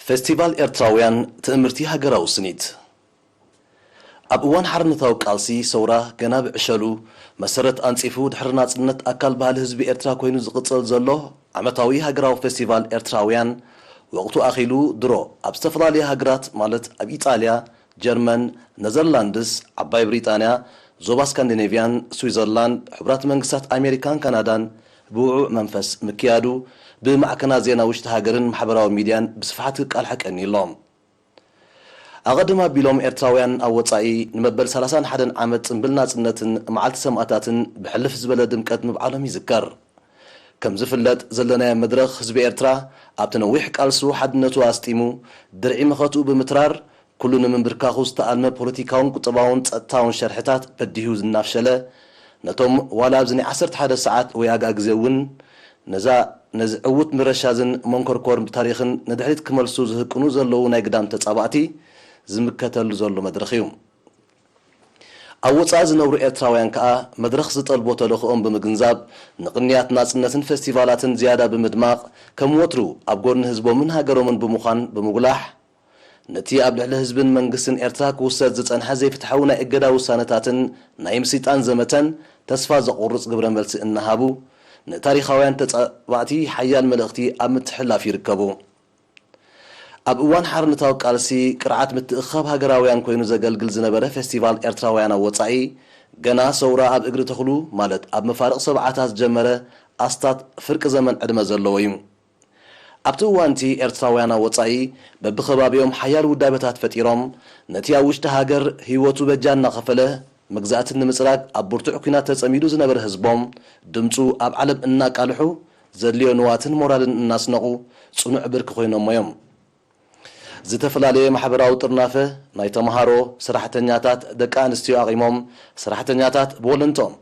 ፌስቲቫል ኤርትራውያን ትእምርቲ ሃገራዊ ስኒት። ኣብ እዋን ሓርነታዊ ቃልሲ ሰውራ ገና ብዕሸሉ መሰረት ኣንጺፉ ድሕሪ ናጽነት ኣካል ባህሊ ህዝቢ ኤርትራ ኮይኑ ዝቕጽል ዘሎ ዓመታዊ ሃገራዊ ፌስቲቫል ኤርትራውያን ወቕቱ ኣኺሉ ድሮ ኣብ ዝተፈላለያ ሃገራት ማለት ኣብ ኢጣልያ፣ ጀርመን፣ ነዘርላንድስ፣ ዓባይ ብሪጣንያ፣ ዞባ ስካንዲኔቭያን፣ ስዊዘርላንድ፣ ሕቡራት መንግስታት ኣሜሪካን ካናዳን ብውዑዕ መንፈስ ምክያዱ ብማዕከናት ዜና ውሽጢ ሃገርን ማሕበራዊ ሚድያን ብስፍሓት ክቃልሐ ቀንዩ ኣሎ። ኣቐድም ኣቢሎም ኤርትራውያን ኣብ ወጻኢ ንመበል ሰላሳን ሓደን ዓመት ጽምብል ናጽነትን መዓልቲ ሰማእታትን ብሕልፍ ዝበለ ድምቀት ምብዓሎም ይዝከር። ከም ዝፍለጥ ዘለናዮ መድረኽ ህዝቢ ኤርትራ ኣብቲ ነዊሕ ቃልሱ ሓድነቱ ኣስጢሙ ድርዒ መኸትኡ ብምትራር ኩሉ ንምንብርካኹ ዝተኣልመ ፖለቲካውን ቁጠባውን ጸጥታውን ሸርሕታት በዲሁ እናፍሸለ ነቶም ዋላ ኣብዚ ናይ ዓሰርተ ሓደ ሰዓት ወይ ኣጋ ግዜ እውን ነዛ ነዚ ዕዉት ምረሻዝን መንኮርኮር ታሪኽን ንድሕሪት ክመልሱ ዝህቅኑ ዘለዉ ናይ ግዳም ተጻባእቲ ዝምከተሉ ዘሎ መድረኽ እዩ። ኣብ ወጻኢ ዝነብሩ ኤርትራውያን ከኣ መድረኽ ዝጠልቦ ተልእኾኦም ብምግንዛብ ንቕንያት ናጽነትን ፌስቲቫላትን ዝያዳ ብምድማቕ ከም ወትሩ ኣብ ጎድኒ ህዝቦምን ሃገሮምን ብምዃን ብምጉላሕ ነቲ ኣብ ልዕሊ ህዝብን መንግስትን ኤርትራ ክውሰድ ዝጸንሐ ዘይፍትሓዊ ናይ እገዳ ውሳነታትን ናይ ምስይጣን ዘመተን ተስፋ ዘቑርጽ ግብረ መልሲ እናሃቡ ንታሪኻውያን ተጻባእቲ ሓያል መልእኽቲ ኣብ ምትሕልላፍ ይርከቡ። ኣብ እዋን ሓርነታዊ ቃልሲ ቅርዓት ምትእኽኻብ ሃገራውያን ኮይኑ ዘገልግል ዝነበረ ፌስቲቫል ኤርትራውያን ኣብ ወጻኢ ገና ሰውራ ኣብ እግሪ ተኽሉ ማለት ኣብ መፋርቕ ሰብዓታት ዝጀመረ ኣስታት ፍርቂ ዘመን ዕድመ ዘለዎ እዩ። ኣብቲ እዋንቲ ኤርትራውያን ኣብ ወጻኢ በብኸባቢኦም ሓያል ውዳበታት ፈጢሮም ነቲ ኣብ ውሽጢ ሃገር ህይወቱ በጃ እናኸፈለ መግዛእቲ ንምጽራግ ኣብ ብርቱዕ ኲናት ተጸሚዱ ዝነበረ ህዝቦም ድምጹ ኣብ ዓለም እናቃልሑ ዘድልዮ ንዋትን ሞራልን እናስነቑ ጽኑዕ ብርኪ ኮይኖሞ እዮም። ዝተፈላለየ ማሕበራዊ ጥርናፈ ናይ ተምሃሮ፣ ሰራሕተኛታት፣ ደቂ ኣንስትዮ ኣቒሞም ሰራሕተኛታት ብወለንትኦም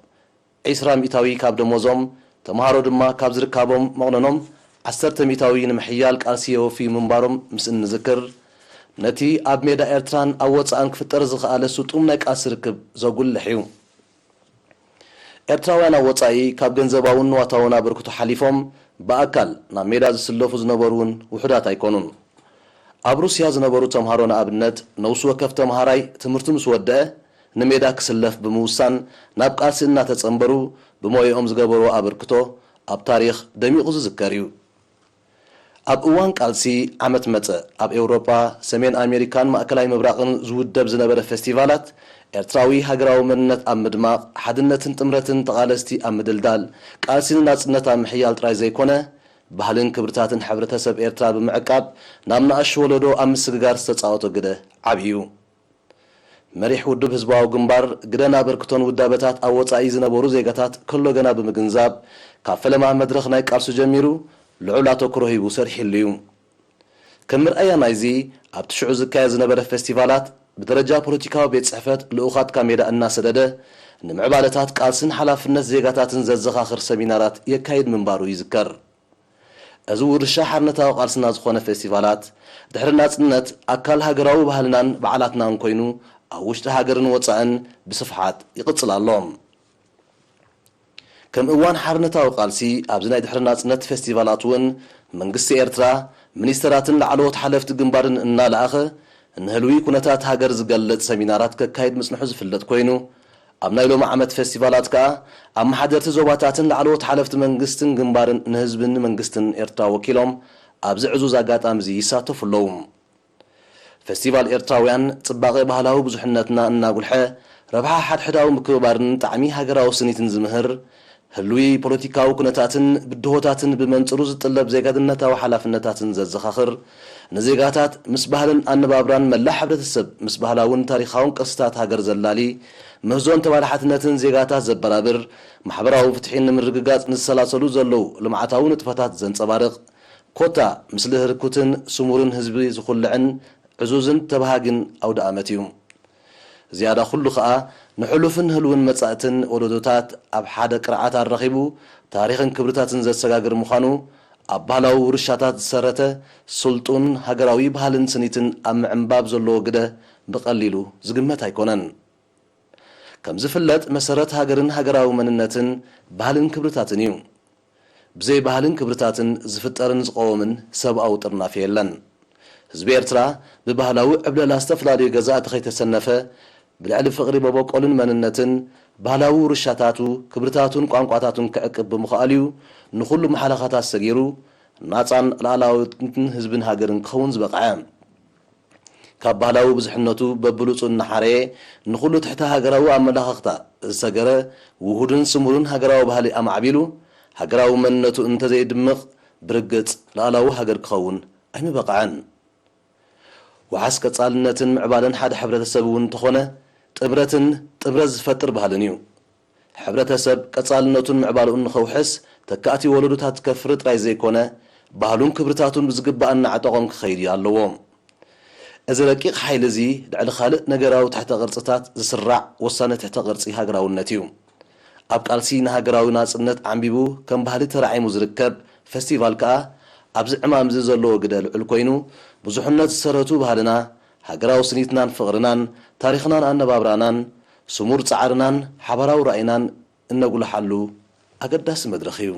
ዒስራ ሚእታዊ ካብ ደሞዞም፣ ተምሃሮ ድማ ካብ ዝርካቦም መቕነኖም ዓሰርተ ሚእታዊ ንምሕያል ቃልሲ የወፍዩ ምንባሮም ምስ እንዝክር፣ ነቲ ኣብ ሜዳ ኤርትራን ኣብ ወጻእን ክፍጠር ዝኸኣለ ስጡም ናይ ቃልሲ ርክብ ዘጉልሕ እዩ። ኤርትራውያን ኣብ ወጻኢ ካብ ገንዘባውን ንዋታውን ኣበርክቶ ሓሊፎም ብኣካል ናብ ሜዳ ዝስለፉ ዝነበሩ እውን ውሑዳት ኣይኮኑን። ኣብ ሩስያ ዝነበሩ ተምሃሮ ንኣብነት ነውሲ ወከፍ ተምሃራይ ትምህርቱ ምስ ወደአ ንሜዳ ክስለፍ ብምውሳን ናብ ቃልሲ እናተጸንበሩ ብሞያኦም ዝገበርዎ ኣበርክቶ ኣብ ታሪኽ ደሚቑ ዝዝከር እዩ። ኣብ እዋን ቃልሲ ዓመት መጸ ኣብ ኤውሮጳ፣ ሰሜን ኣሜሪካን ማእከላይ ምብራቕን ዝውደብ ዝነበረ ፌስቲቫላት ኤርትራዊ ሃገራዊ መንነት ኣብ ምድማቕ፣ ሓድነትን ጥምረትን ተቓለስቲ ኣብ ምድልዳል፣ ቃልሲ ንናጽነት ኣብ ምሕያል ጥራይ ዘይኮነ፣ ባህልን ክብርታትን ሕብረተሰብ ኤርትራ ብምዕቃብ ናብ ንኣሽቱ ወለዶ ኣብ ምስግጋር ዝተጻወቶ ግደ ዓቢ እዩ። መሪሕ ውድብ ህዝባዊ ግንባር ግደን ኣበርክቶን ውዳበታት ኣብ ወጻኢ ዝነበሩ ዜጋታት ከሎ ገና ብምግንዛብ ካብ ፈለማ መድረኽ ናይ ቃልሱ ጀሚሩ ልዑል ኣተኩሮ ሂቡ ሰርሒሉ እዩ። ከም መርኣያ ናይዚ ኣብቲ ሽዑ ዝካየድ ዝነበረ ፌስቲቫላት ብደረጃ ፖለቲካዊ ቤት ጽሕፈት ልኡኻት ካብ ሜዳ እናሰደደ ንምዕባለታት ቃልስን ሓላፍነት ዜጋታትን ዘዘኻኽር ሰሚናራት የካይድ ምንባሩ ይዝከር። እዚ ውርሻ ሓርነታዊ ቃልስና ዝኾነ ፌስቲቫላት ድሕሪ ናጽነት ኣካል ሃገራዊ ባህልናን በዓላትናን ኮይኑ ኣብ ውሽጢ ሃገርን ወጻእን ብስፍሓት ይቕጽል ኣሎ። ከም እዋን ሓርነታዊ ቃልሲ ኣብዚ ናይ ድሕሪ ናጽነት ፌስቲቫላት እውን መንግስቲ ኤርትራ ሚኒስተራትን ላዕለዎት ሓለፍቲ ግንባርን እናለኣኸ ንህልዊ ኩነታት ሃገር ዝገልጽ ሰሚናራት ከካይድ ምጽንሑ ዝፍለጥ ኮይኑ ኣብ ናይ ሎሚ ዓመት ፌስቲቫላት ከኣ ኣመሓደርቲ ዞባታትን ላዕለዎት ሓለፍቲ መንግስትን ግንባርን ንህዝብን መንግስትን ኤርትራ ወኪሎም ኣብዚ ዕዙዝ ኣጋጣሚ እዚ ይሳተፉ ኣለዉ። ፌስቲቫል ኤርትራውያን ጽባቐ ባህላዊ ብዙሕነትና እናጉልሐ ረብሓ ሓድሕዳዊ ምክብባርን ጣዕሚ ሃገራዊ ስኒትን ዝምህር ህልዊ ፖለቲካዊ ኩነታትን ብድሆታትን ብመንጽሩ ዝጥለብ ዜጋነታዊ ሓላፍነታትን ዘዘኻኽር ንዜጋታት ምስ ባህልን ኣነባብራን መላእ ሕብረተሰብ ምስ ባህላውን ታሪኻውን ቅርስታት ሃገር ዘላሊ ምህዞን ተባላሓትነትን ዜጋታት ዘበራብር ማሕበራዊ ፍትሒ ንምርግጋጽ ንዝሰላሰሉ ዘለዉ ልምዓታዊ ንጥፈታት ዘንጸባርቕ ኮታ ምስሊ ህርኩትን ስሙርን ህዝቢ ዝኹልዕን ዕዙዝን ተባሃጊን ኣውደ ኣመት እዩ። ዝያዳ ኩሉ ከኣ ንሕሉፍን ህልውን መጻእትን ወለዶታት ኣብ ሓደ ቅርዓት ኣራኺቡ ታሪኽን ክብርታትን ዘሰጋግር ምዃኑ ኣብ ባህላዊ ውርሻታት ዝሰረተ ስልጡን ሃገራዊ ባህልን ስኒትን ኣብ ምዕንባብ ዘለዎ ግደ ብቐሊሉ ዝግመት ኣይኮነን። ከም ዝፍለጥ መሰረት ሃገርን ሃገራዊ መንነትን ባህልን ክብርታትን እዩ። ብዘይ ባህልን ክብርታትን ዝፍጠርን ዝቐወምን ሰብኣዊ ጥርናፈ የለን። ህዝቢ ኤርትራ ብባህላዊ ዕብለላ ዝተፈላለዩ ገዛእቲ ከይተሰነፈ፣ ብልዕሊ ፍቕሪ መበቆልን መንነትን፣ ባህላዊ ውርሻታቱ፣ ክብርታቱን ቋንቋታቱን ክዕቅብ ብምኽኣሉ'ዩ ንኹሉ መሓለኻታት ሰጊሩ፣ ናጻን ሉዓላዊትን ህዝብን ሃገርን ክኸውን ዝበቕዐ። ካብ ባህላዊ ብዙሕነቱ በብሉጹ እናሓረየ፣ ንኹሉ ትሕተ ሃገራዊ ኣመለኻኽታ ዝሰገረ፣ ውሁድን ስሙርን ሃገራዊ ባህሊ ኣማዕቢሉ፣ ሃገራዊ መንነቱ እንተዘይድምቕ፣ ብርግጽ ሉዓላዊ ሃገር ክኸውን ኣይምበቕዐን። ዋሕስ ቀጻልነትን ምዕባለን ሓደ ሕብረተሰብ እውን እንተኾነ፣ ጥምረትን ጥምረት ዝፈጥር ባህልን እዩ። ሕብረተሰብ ቀጻልነቱን ምዕባለኡን ንኸውሕስ፣ ተካእቲ ወለዶታት ከፍሪ ጥራይ ዘይኮነ፣ ባህሉን ክብርታቱን ብዝግባእ እናዕጠቖም ክኸይድ እዩ ኣለዎ። እዚ ረቂቕ ሓይሊ እዚ ልዕሊ ካልእ ነገራዊ ትሕተ ቅርጽታት ዝስራዕ ወሳኒ ትሕተ ቅርጺ ሃገራውነት እዩ። ኣብ ቃልሲ ንሃገራዊ ናጽነት ዓምቢቡ ከም ባህሊ ተራዒሙ ዝርከብ ፈስቲቫል ከኣ ኣብዚ ዕማም እዚ ዘለዎ ግደ ልዑል ኮይኑ፣ ብዙሕነት ዝሰረቱ ባህልና፣ ሃገራዊ ስኒትናን ፍቕርናን፣ ታሪኽናን ኣነባብራናን፣ ስሙር ጻዕርናን ሓባራዊ ራኢናን እነጉልሓሉ ኣገዳሲ መድረኽ እዩ።